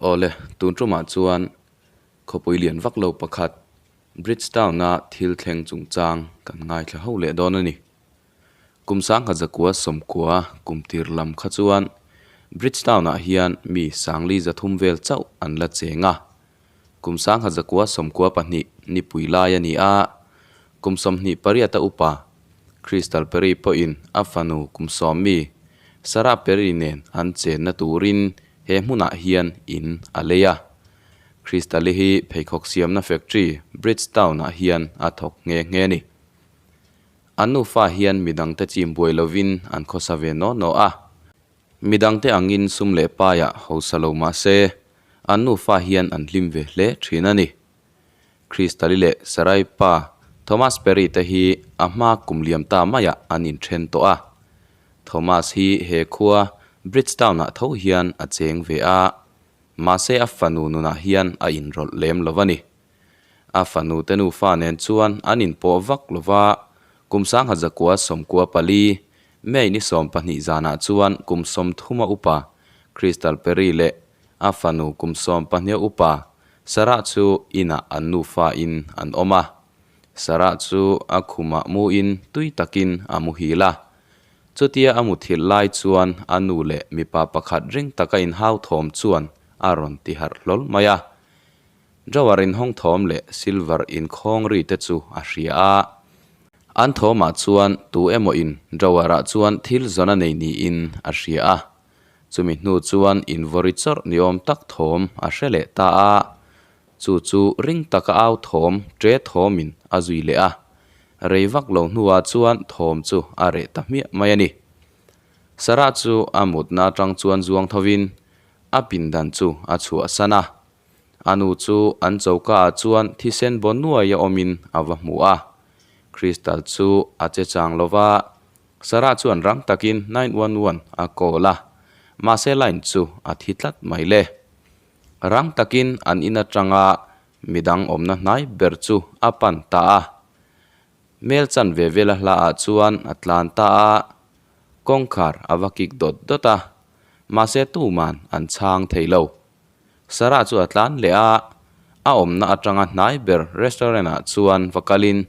Awle, tun tumah chuan khawpui lian vak lo pakhat Bridgetown-a thil thleng chungchang kan ngaithla ho leh dawn a ni. Kum sangha zakua sawmkua kum tir lam kha chuan Bridgetown-ah hian mi sangli zathum vel chauh an la cheng a. Kum sangha zakua 12 nipui lai a ni a, kum 28 a upa Crystal Perry pawhin a fanu kum sawm mi Sarah Perry nen an chenna turin he hmunah hian in a lei a. Crystal-i hi pheikhawk siamna factory Bridgetown-ah hian a thawk nghe nghe a ni. An nufa hian midangte chim buai lovin an khawsa ve naw naw a. Midangte angin sum leh paiah hausa lo mah se, an nufa hian an hlim ve hle thin a ni. Crystal-i leh Sarai pa Thomas Perry te hi a hma kum liam ta maiah an inthen tawh a. Thomas hi he khua Bridgetown-ah tho hian a cheng ve a, mahse a fanu nunah hian a inrawlh lem lo a ni. A fanu te nufa nen chuan an inpawh vak lo va, kum 1994 May ni 12 zanah chuan kum 30 a upa Crystal Perry leh a fanu kum 12 a upa Sarah chu inah an nufa in an awm a. Sarah chu a khumah muin tui takin a muhil a. Chutia a muthilh lai chuan a nu leh mipa pakhat ring taka inhau thawm chuan a rawn ti harh hlawl mai a. Drawer inhawng thawm leh silver inkhawng ri te chu a hria a. An thawmah chuan tu emaw in drawer ah chuan thil zawn a nei niin a hria a. Chumi hnu chuan invawri chawrh ni awm tak thawm a hre leh ta a. Chu chu ring taka au thawm ṭe thawmin a zui leh a. Rei vak lo hnuah chuan thawm chu a reh ta hmiah mai a ni. Sarah chu a mutna atang chuan zuang thovin a pindan chu a chhuahsan a. A nu chu an choka ah chuan thisen baw nuai a awmin a va hmu a. Crystal chu a che chang lo va, Sarah chuan rang takin 911 a call a, mahse line chu a thi tlat mai le. Rang takin an in atanga midang awmna hnai ber chu a pan ta a. Mel chan ve vela hla ah chuan a tlan ta a, kawngkhar a va kik dawt dawt a, mahse tuman an chhang thei lo. Sarah chu a tlan leh a, a awmna atanga hnai ber restaurant ah chuan va kalin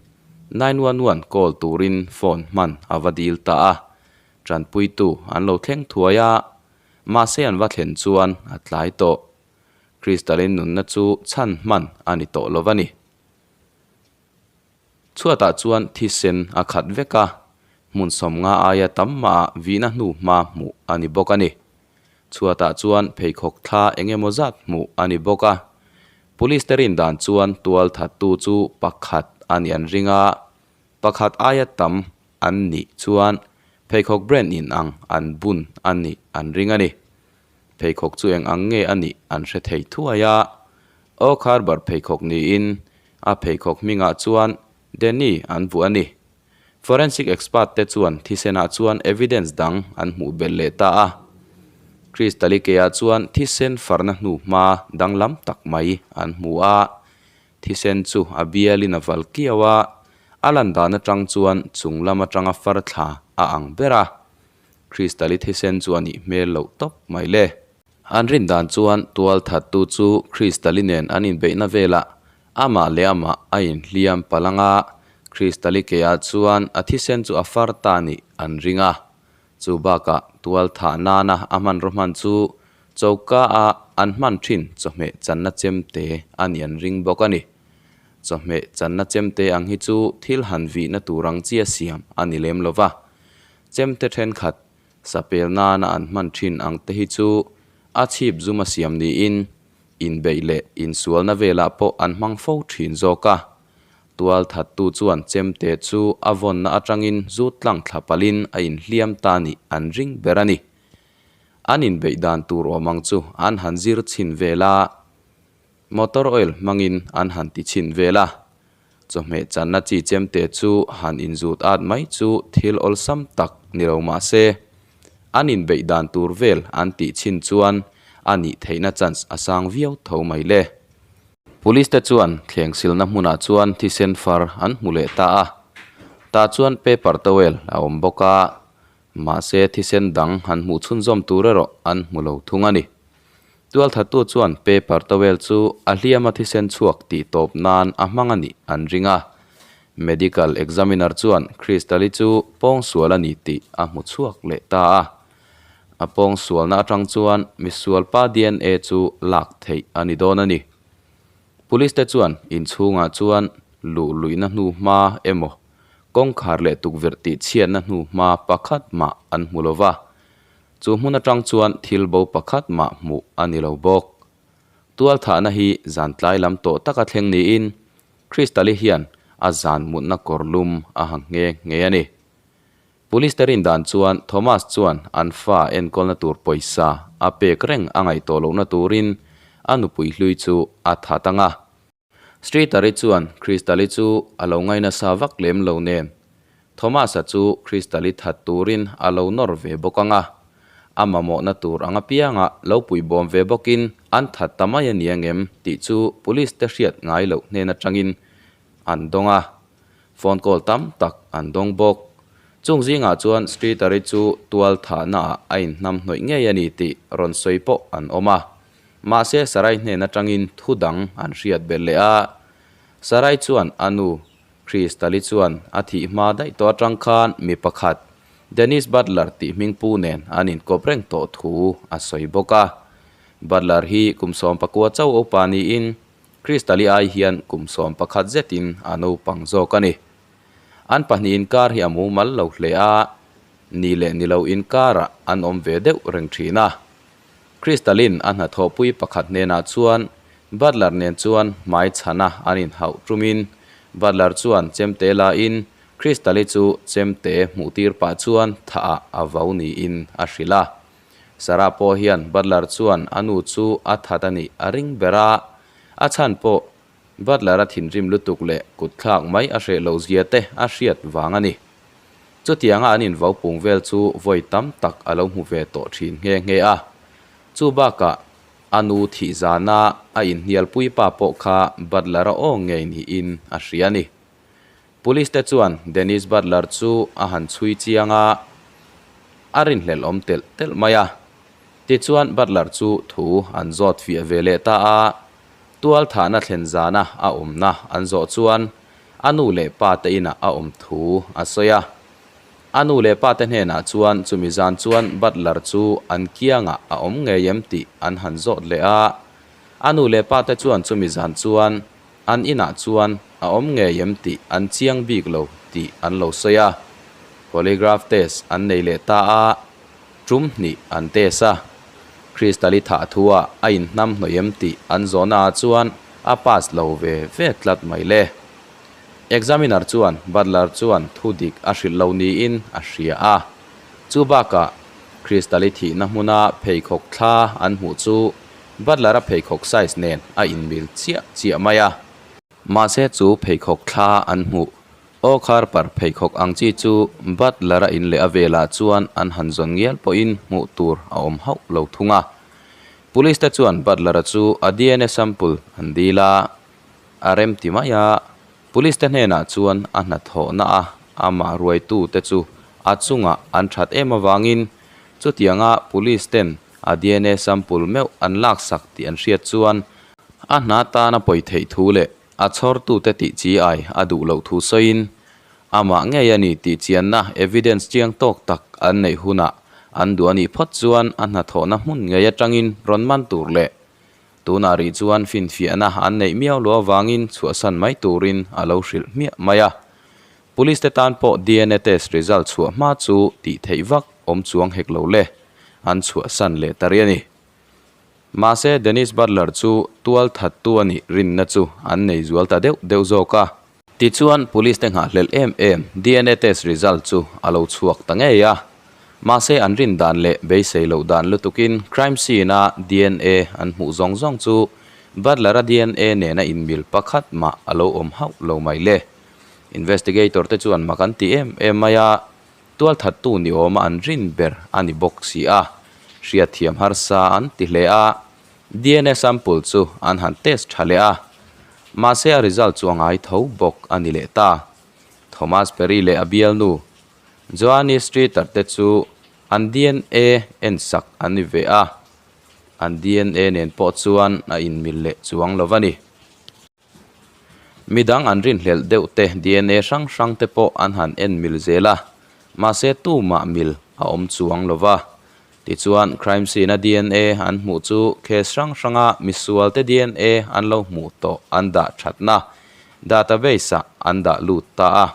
911 call turin phone hman a va dil ta a, tanpuitu an lo thleng thuai a, mahse an va thlen chuan a tlai tawh. Crystal-in nunna chu chhan hman a ni tawh lo va ni. Chhuatah chuan thisen a khat vek a, hmun 50 aia tam mahah vihna hnu hma hmuh a ni bawk a ni. Chhuatah chuan pheikhawk thla eng emaw zat hmuh a ni bawk a. Police te rin dan chuan tual thattu chu pakhat a nih an ring a, pakhat aia tam an nih chuan pheikhawk brand in ang an bun a nih an ring a ni. Pheikhawk chu eng ang nge a nih an hre thei thuai a, Oak Harbor pheikhawk niin a pheikhawk hmingah chuan Danny an vuah a ni. Forensic expert te chuan thisenah chuan evidence dang an hmuh belh leh ta a. Crystal-i keah chuan thisen farna hnu hma danglam tak mai an hmu a. Thisen chu a bialin a val kiau a, a lan dan atang chuan chung lam atanga far thla a ang ber a. Crystal-i thisen chu a nih hmel loh tawp mai le. An rin dan chuan tual thattu chu Crystal-i nen an inbeihna velah amah leh amah a inhliam palh ang a, Crystal-i keah chuan a thisen chu a far ta nih an ring a. Chu bakah tual thah nana a hmanraw hman chu choka a an hman thin chawhmeh channa chemte a nih an ring bawk a ni. Chawhmeh channa chemte ang hi chu thil han vihna tur ang chia siam a ni lem lo va. Chemte thenkhat Sapel nana an hman thin ang te hi chu a chhip zum a siam niin inbeih leh insualna velah pawh an hmang fo thin zawk a. Tual thattu chuan chemte chu a vawnna atangin zut tlang thla palhin a inhliam ta nih an ring ber a ni. An inbeih dan tur awm ang chu an han zir chhin vel a, motor oil hmangin an han ti chhin vel a. Chawhmeh channa chi chemte chu han inzut at mai chu thil awlsam tak ni lo mah se, an inbeih dan tur vel an tih chhin chuan a nih theihna chance a sang viau tho mai le. Police te chuan thleng silna hmunah chuan thisen far an hmu leh ta a, tah chuan paper towel a awm bawk a, mahse thisen dang han hmuh chhunzawm tur erawh an hmu lo thung a ni. Tualthattu chuan paper towel chu a hliama thisen chhuak tih tawp nan a hmang a nih an ring a. Medical examiner chuan Crystal-i chu pawngsual a ni tih a hmu chhuak leh ta a. A pawngsualna atang chuan misualpa dna chu lak theih a ni dawn a ni. Police te chuan inchhungah chuan luh luihna hnu hma emaw kawngkhar leh tukverh tih chhiatna hnu hma pakhat mah an hmu lo va. Chu hmun atang chuan thil bo pakhat mah hmuh a ni lo bawk. Tualthahna hi zan tlai lam tawh taka thleng niin Crystal-i hian a zan mutna kawr lum a ha nghe nghe a ni. Police te rin dan chuan Thomas chuan an fa enkawlna tur pawisa a pek reng a ngaih tawh lohna turin a nupui hlui chu a that ang a. Streeter-i chuan Crystal-i chu a lo ngaina sa vak lem lo nen, Thomas-a chu Crystal-i that turin a lo nawr ve bawk ang a. A mamawhna tur ang apianga lo puibawm ve bawkin an that ta mai a ni angem tih chu police te hriat ngai loh hnen atangin an dawng a. Phone call tam tak an dawng bawk. Chung zingah chuan Streeter-i chu tual thahnaah a inhnam hnawih ngei a ni tih rawn sawi pawh an awm a. Mahse Sarai hnen atangin thu dang an hriat belh leh a. Sarai chuan a nu, Crystal-i chuan a thih hma daih tawh atang khan mi pakhat, Dennis Butler tih hming pu nen an inkawp reng tawh thu a sawi bawk a. Butler hi kum 14 chauh upa niin Crystal-i ai hian kum 11 zetin a naupang zawk a ni. An pahnih inkar hi a mumal lo hle a, ni leh ni lo inkarah an awm ve deuh reng thin a. Crystal-in a hnathawhpui pakhat hnenah chuan Butler nen chuan hmai chhana an inhauh tumin Butler chuan chemte lain Crystal-i chu chemte hmuhtir pah chuan thah ah a vo niin a hrilh a. Sarah pawh hian Butler chuan a nu chu a that a nih a ring ber a, a chhan pawh Butler-a thinrim lutuk leh kutthlak mai a hreh loh zia te a hriat vang a ni. Chutianga an invo pung vel chu vawi tam tak a lo hmu ve tawh thin nghe nghe a. Chu bakah a nu thih zana a inhnialpui pa pawh kha Butler-a aw ngei niin a hria a ni. Police te chuan Dennis Butler chu a han chhui chiang a, a rinhlelh awm telh telh mai a. Tichuan Butler chu thu an zawt fiah ve leh ta a. Tual thahna thlen zana a awmna an zawh chuan a nu leh pa te inah a awm thu a sawi a. A nu leh pa te hnenah chuan chumi zan chuan Butler chu an kiangah a awm ngei em tih an han zawt leh a. A nu leh pa te chuan chumi zan chuan an inah chuan a awm ngei em tih an chiang bik lo tih an lo sawi a. Polygraph test an nei leh ta a. Tum hnih an test a, Crystal-i thah thu-ah a inhnam hnawih em tih an zawhnaah chuan a pass lo ve ve tlat mai le. Examiner chuan Butler chuan thu dik a hrilh lo niin a hria a. Chu bakah Crystal-i thihna hmuna pheikhawk thla an hmuh chu Butler-a pheikhawk size nen a inmil chiah chiah mai a. Mahse chu pheikhawk thla an hmuh Aw Kharper pheikhawk ang chi chu Butler-a in leh a velah chuan an han zawn ngial pawhin hmuh tur a awm hauh lo thung a. Police te chuan Butler-a chu a dna sample an dil a, a rem ti mai a. Police te hnenah chuan a hnathawhna a amah ruaitu te chu a chungah an that em avangin chutianga police ten a dna sample meuh an laksak tih an hriat chuan a hna tana pawi theih thu leh A chhawrtute tih chi ai a duh loh thu sawiin, amah ngei a ni tih chianna evidence chiang tawk tak an neih hunah an duh a nih phawt chuan a hnathawhna hmun ngei atangin rawn man tur leh tunah rih chuan finfiahna an neih miau loh avangin chhuahsan mai turin a lo hrilh hmiah mai a. Police te tan pawh dna test result chhuah hma chu tih theih vak awm chuang hek lo le, an chhuahsan leh ta rih a ni. Mahse Dennis Butler chu tual thattu a nih rinna chu an nei zual ta deuh deuh zawk a. Tichuan police te nghahhlelh em em dna test result chu a lo chhuak ta ngei a. Mahse an rin dan leh beisei loh dan lutukin crime scene a dna an hmuh zawng zawng chu Butler-a dna nena inmil pakhat mah a lo awm hauh lo mai le. Investigator te chuan mak an ti em em mai a. Tualthattu ni awma an rin ber a ni bawk si a, hriatthiam harsa an ti hle a, dna sample chu an han test tha leh a, mahse a result chu a ngai tho bawk a ni leh ta. Thomas Perry leh a bialnu Joanne Streeter te chu an dna ensak an ni ve a. an dna nen pawh chuan a inmil leh chuang lo a ni. Midang an rinhlelh deuh te dna hrang hrang te pawh an han en mil zel a, mahse tumah mil a awm chuang lo va. Tichuan crime scene a dna an hmuh chu case hrang hranga misual te dna an lo hmuh tawh an dah thatna database ah an dah lut ta a.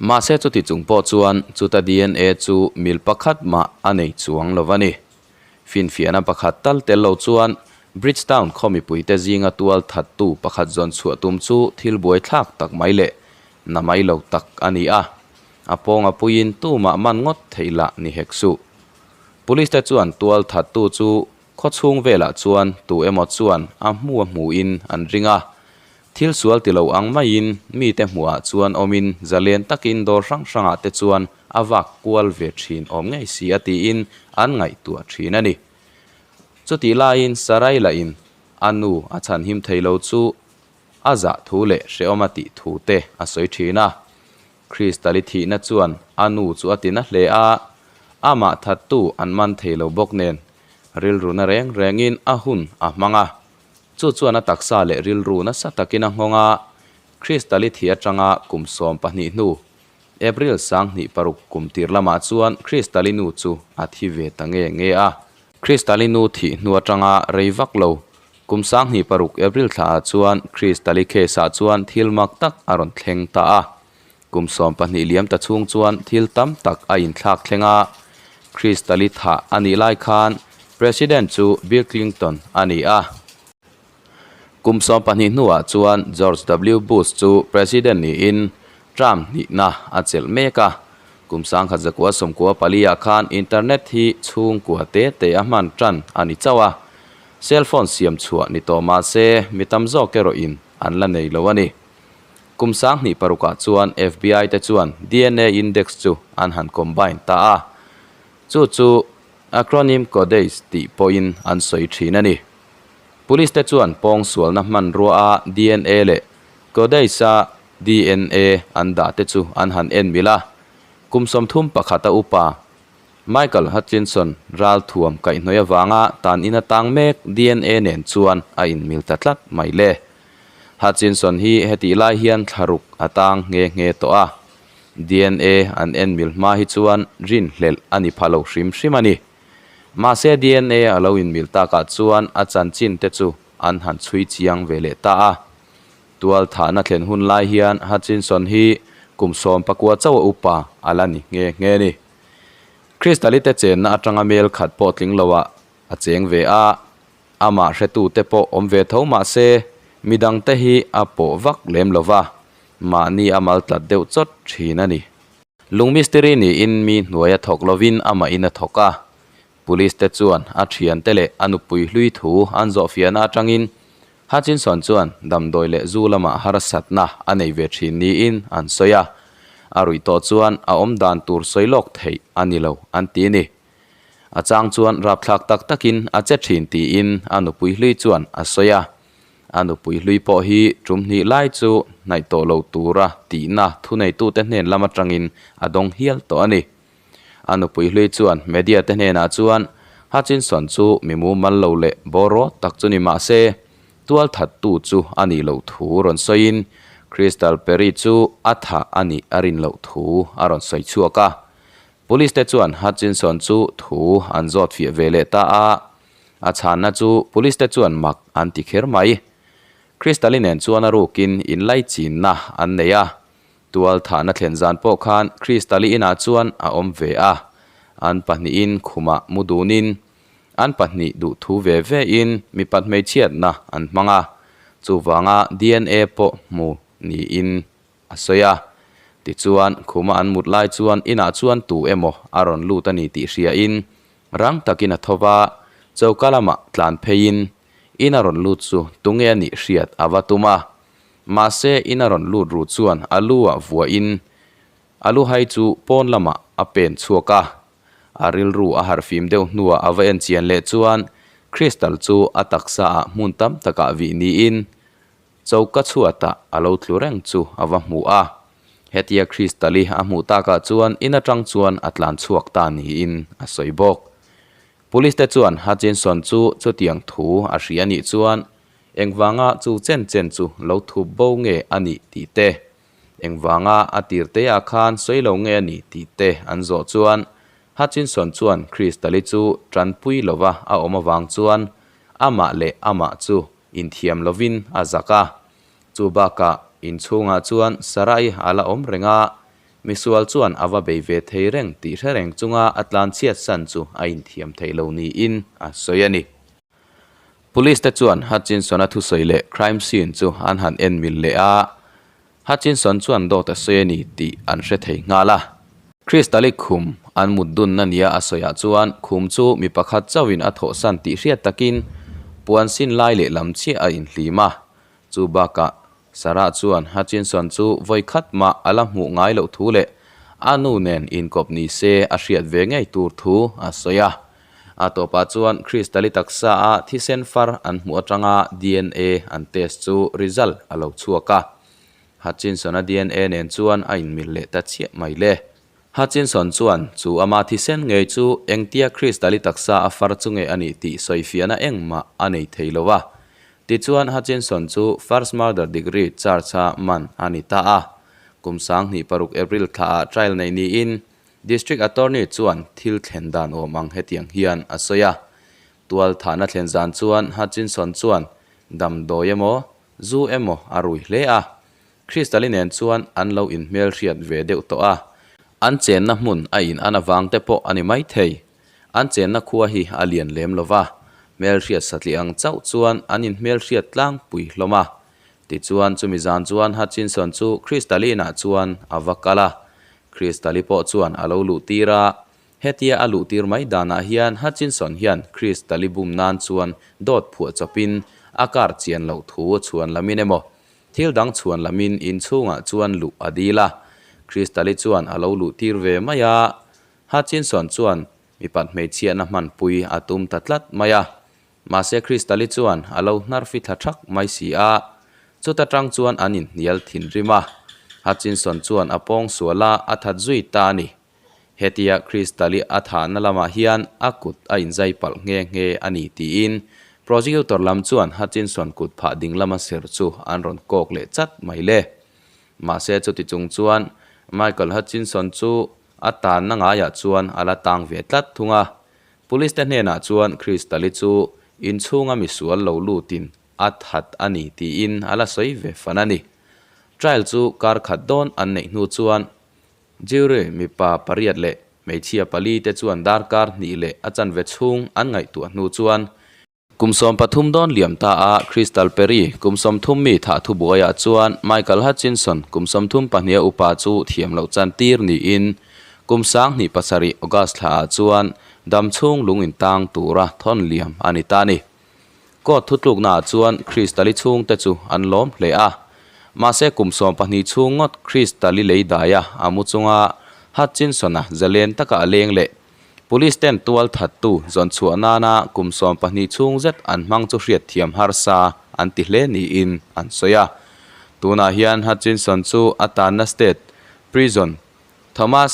Mahse chuti chung pawh chuan chuta dna chu mil pakhat mah a nei chuang lo a ni. Finfiahna pakhat tal tel lo chuan Bridgetown khaw mipuite zinga tual thattu pakhat zawn chhuah tum chu thil buaithlak tak mai leh na mai lo tak a ni a, a pawnga puiin tumah man ngawt theih lah ni hek suh. Police te chuan tual thattu chu khaw chhung velah chuan tu emaw chuan a hmu a hmuin an ring a, thil sual ti lo ang maiin mite hmuhah chuan awmin zalen takin dawr hrang hrangah te chuan a vak kual ve thin awm ngei si a tiin an ngaihtuah thin a ni. Chutih laiin Sarai lahin a nu a chhanhim thei lo chu a zah thu leh hrehawm a tih thu te a sawi thin a. Kristali thihna chuan a nu chu a tina hle a, amah thattu an man thei lo bawk nen rilruna reng rengin a hun a hmang a. Chu chuan a taksa leh rilru nasa takin a nghawng a, Kristali thih atanga kum 12 hnu April 2006 kum tir lamah chuan Kristali nu chu a thi ve ta nge nge a. Kristali nu thih hnu atanga rei vak lo kum 2006 April thlaah chuan Kristali case ah chuan thil mak tak a rawn thleng ta a. Kum 12 liam ta chhung chuan thil tam tak a inthlak thleng a. Kristali thah a nih lai khan President chu Bill Clinton a ni a. Kum 12 hnuah chuan George W. Bush chu President niin term hnihna a chelh mek a. Kum 1994 ah khan internet hi chhungkua te te a hman tan a ni chauh a. Cell phone siam chhuah ni tawh mah se mi tam zawk erawhin an la nei lo a ni. Kum 2006 ah chuan FBI te chuan dna index chu an han combine ta a. Chu chu acronym CODIS tih pawhin an sawi thin a ni. Police te chuan pawngsualna hmanrua a dna leh CODIS-a dna an dah te chu an han en mil a. Kum 31 a upa Michael Hutchinson ralthuam kaihhnawih avanga tan in atang mek dna nen chuan a inmil ta tlat mai le. Hutchinson hi hetih lai hian thlaruk a tang nghe nghe tawh a. Dna an en mil hma hi chuan rinhlelh a ni pha lo hrim hrim a ni. Mahse dna a lo inmil takah chuan a chanchin te chu an han chhui chiang ve leh ta a. Tual thahna thlen hun lai hian Hutchinson hi kum 19 chauh a upa a la ni nghe nghe ni. Kristali te chenna atanga mel khat pawh tling loah a cheng ve a, amah hretute pawh awm ve tho mahse midangte hi a pawh vak lem lova, mahni a mal tlat deuh chawt thin a ni. Lung mistiri niin mi hnuai a thawk lovin amahin a thawk a. Police te chuan a thiante leh a nupui hlui thu an zawhfiahna atangin Hutchinson chuan damdawi leh zu lamah harsatna a nei ve thin niin an sawi a. A ruih tawh chuan a awm dan tur sawi lawk theih a ni lo an ti a ni. A chang chuan rapthlak tak takin a che thin tiin a nupui hlui chuan a sawi a. A nupui hlui pawh hi tum hnih lai chu hnaih tawh lo tura tihna thuneitute hnen lam atangin a dawng hial tawh a ni. A nupui hlui chuan media te hnenah chuan Hutchinson chu mi mumal lo leh bawraw tak chu ni mah se, tual thattu chu a nih loh thu rawn sawiin Crystal Perry chu a thah a nih a rin loh thu a rawn sawi chhuak a. Police te chuan Hutchinson chu thu an zawt fiah ve leh ta a. A chhanna chu police te chuan mak an ti kher mai. Crystal-i nen chuan a rukin inlaichinna an nei a. Tual thahna thlen zan pawh khan Crystal-i inah chuan a awm ve a. An pahnihin khumah mu dunin an pahnih duh thu ve vein mipat hmeichhiatna an hmang a. Chuvanga dna pawh hmu niin a sawi a. Tichuan, khuma an mut lai chuan inah chuan tu emaw a rawn lut a ni tih hriain rang takin a tho va, choka lamah tlan pheiin in a rawn lut chu tunge a nih hriat a va tum a. Mahse, in a rawn lut ru chuan a lu ah vuahin a lu hai chu pawn lamah a pen chhuak a. A rilru a harhfim deuh hnuah a va en chian leh chuan Crystal chu a taksa ah hmun tam takah vih niin Choka chhuatah a lo tlu reng chu a va hmu a. Hetia Crystal-i a hmuh takah chuan in atang chuan a tlan chhuak ta niin a sawi bawk. Police te chuan Hutchinson chu chutiang thu a hria nih chuan engvanga chu chen chen chu lo thup bo nge a nih tih te, engvanga a tir te ah khan sawi lo nge a nih tih te an zawh chuan Hutchinson chuan Crystal-i chu tanpui lova a awm avang chuan amah leh amah chu inthiam lovin a zak a. Chu bakah inchhungah chuan Sarah-i a la awm reng a, Misual chuan a va bei ve thei reng tih hre reng chunga a tlan chhiat san chu a inthiam theih lo niin a sawi a ni. Police te chuan Hutchinson-a thusawi leh crime scene chu an han en mil leh a, Hutchinson chuan dawt a sawi a ni tih an hre thei nghal a. Crystal-i khum an mut dunna nia a sawiah chuan khum chu mi pakhat chauhin a thawhsan tih hriat takin puan sin lai leh lam chiah a inhlim a, chu bakah Sarah chuan Hutchinson chu vawi khat mah a la hmuh ngai loh thu leh a nu nen inkawp ni se a hriat ve ngei tur thu a sawi a. A tawpah chuan Crystal-i taksa a thisen far an hmuh atanga dna an test chu result a lo chhuak a. Hutchinson-a dna nen chuan a inmil leh ta chiah mai le. Hutchinson chuan chu ama thisen ngei chu engtia Crystal-i taksa a far chu nge a nih tih sawifiahna engmah a nei thei lo a. Tichuan Hutchinson chu first murder degree charge-a man a ni ta a. Kum 2006 April thlaah trial neih niin District Attorney chuan thil thlen dan awm ang hetiang hian a sawi a. Tual thahna thlen zan chuan Hutchinson chuan damdawi emaw, zu emaw a rui hle a. Crystal-i nen chuan an lo inhmelhriat ve deuh tawh a. An chenna hmun a in an avang te pawh a ni maithei. An chenna khua hi a lian lem lo va, hmelhriat satliah ang chauh chuan an inhmelhriat tlangpui hlawm a. Tichuan, chumi zan chuan Hutchinson chu Crystal-i inah chuan a va kal a. Crystal-i pawh chuan a lo luhtir a. Hetia a luhtir mai danah hian Hutchinson hian Crystal-i bum nan chuan dawt phuah chawpin a car chian loh thu chhuan lamin emaw Thil dang chhuan lamin inchhungah chuan luh a dil a, Crystal-i chuan a lo luh tir ve mai a. Hutchinson chuan mipat hmeichhiahna hmanpui a tum ta tlat mai a. Mahse Crystal-i chuan a lo hnar fi thla thak mai si a, chuta tang chuan an inhnial thinrim a. Hutchinson chuan a pawng sual a, a that zui ta a ni. Hetia Crystal-i a thahna lamah hian a kut a inzai palh nghe nghe a ni tiin Prosecutor lam chuan Hutchinson kut phah ding lama ser chu an rawn kawk leh chat mai le. Mahse chuti chung chuan Michael Hutchinson chu a tanna ngaiah chuan a la tang ve tlat thung a. Police te hnenah chuan Crystal-i chu inchhunga misual lo lutin a that a ni tiin a la sawi ve fan a ni. Trial chu kar khat dawn an neih hnu chuan Jury mipa pariat leh hmeichhia pali te chuan darkar hnih leh a chanve chhung an ngaihtuah hnu chuan kum 13 dawn liam ta a Crystal Perry kum 30 mi thah thu buaiah chuan Michael Hutchinson kum 32 a upa chu thiam loh chan tir niin kum 2007 August thlaah chuan dam chhung lung intang tura thawn liam a ni ta a ni. Court thutluknaah chuan Crystal-i chhungte chu an lawm hle a. Mahse kum 12 chhung ngawt Crystal-i lei daia a mu chunga Hutchinson-a zalen taka a leng leh Police ten tual thattu zawn chhuah nana kum 12 chhung zet an hmang chu hriatthiam harsa an ti hle niin an sawi a. Tunah hian Hutchinson chu a tanna state prison Thomas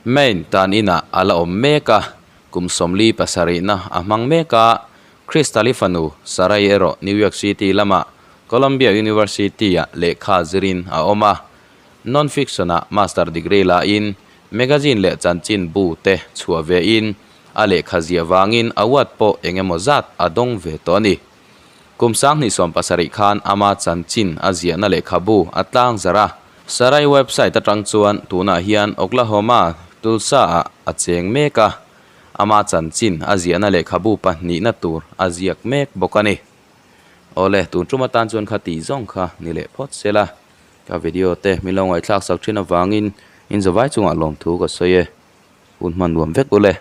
Main tan inah a la awm mek a, kum 47 na a hmang mek a, Crystal-i fanu Sarai erawh New York City lamah Columbia University-ah lehkha zirin a awm a, non-fiction-ah master degree lahin magazine leh chanchin bu te chhuah vein a lehkha ziah vangin award pawh eng emaw zat a dawng ve tawh a ni. Kum 2017 khan ama chanchin a ziahna lehkhabu a tlang zarh a. Sarai website atang chuan tunah hian Oklahoma, Tulsa-ah a cheng mek a, ama chanchin a ziahna lehkhabu pahnihna tur a ziak mek bawk a ni. Awle, tun tum atan chuan kha tih zawng kha ni leh phawt se la. Ka video te min lo ngaihthlak sak thin avangin in zavai chungah lawmthu ka sawi e. Hun hman nuam vek u le.